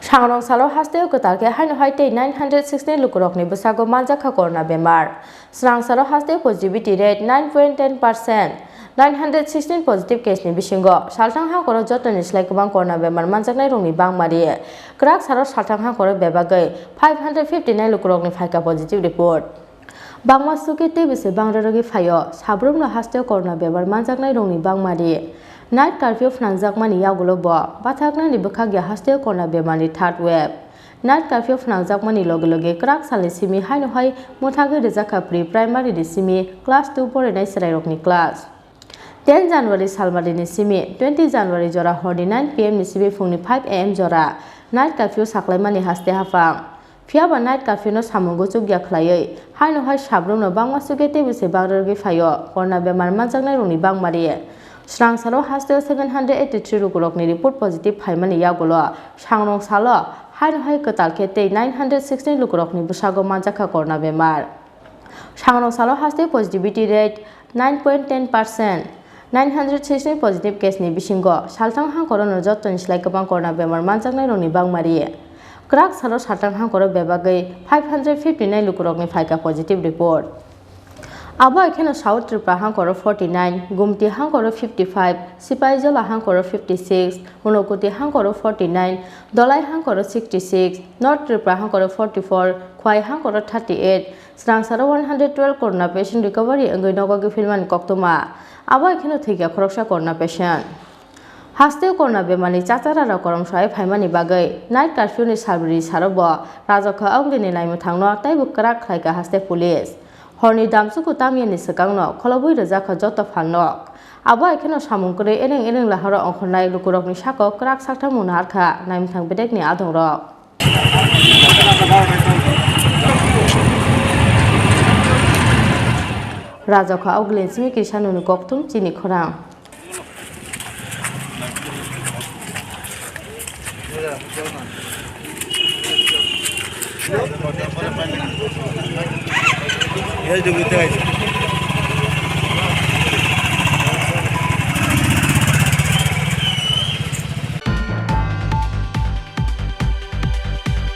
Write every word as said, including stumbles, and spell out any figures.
Sangrong salo hasteo kwtal khe haino hai tei nine hundred sixteen lukurokni bwsago manjakha corona bemar. Swrangsaro hasteo positivity rate nine point ten percent, nine hundred sixteen positive case ni bisingo salthang hakoro jotoni slai kwbang corona bemar manjaknairokni bangmari. Kwrak salo salthang hakoro bebagwi five hundred fifty nine lukurokni phaikha positive report. Bangma suki tei bwsai bangrarogwi phaio, sabrumno hasteo corona bemar manjaknairokni bangmari. Night curfew phnangjakmani yagulo bo bathaknani bwkhak ya hasteo corona bemarni third wave. Night curfew phnangjakmani loge loge kwrak salni simi haino hai mwthagwi rwjakha pre-primary ni simi class two porinai chwrairokni class. Ten January salmarini simi twenty January jora horni nine P M ni simi phungni five A M jora night curfew saklaimani haste haphang. Phiyaba night curfew no samung guchuk ya khlaiwi haino hai sabrumno bangma suki tei bwsai bangrarogwi phaio corona bemar manjaknairokni bangmari. Swrangsaro hasteo seven hundred eighty three lukurokni report positive phaimani yagulo sangrong salo haino hai kwtal khe tei nine hundred sixteen lukurokni bwsago manjakha corona bemar. Sangrong salo haste positivity rate nine point ten percent, nine hundred sixteen positive case ni bisingo salthang hakorono jotoni slai kwbang corona bemar manjaknairokni bangmari. Kwrak salo salthang hakoro bebagwi five hundred fifty nine lukurokni phaikha positive report. Abo hai kheno South Tripura hangkoro forty nine, Gumti hangkoro fifty five, Sipaijala hangkoro fifty six, Unakoti hangkoro forty nine, Dolai hangkoro sixty six, North Tripura hangkoro forty four, Khwai hangkoro thirty eight, Swrangsaro one hundred twelve corona patient recovery wngwi nogo kiphilmani koktwma. Abo hai kheno thwikha khoroksa corona patient. Hasteo corona bemarni chachararok koromsai phaimani bagwi night curfew ni salbrwi saro bo Rajakha Augulini naimwthangno teibo kwrak khlaikha haste police. Horni damchuku tamyani swkangno kholobwi rwjakha joto phalnok. Abo hai kheno samung kwrwi eleng eleng lahoro ongkhornai lukurokni sakao kwrak sakthangmung naharkha naimwthang bedekni adongrok. Rajakha Augulini simi kisa nunu kokthum chini khorang.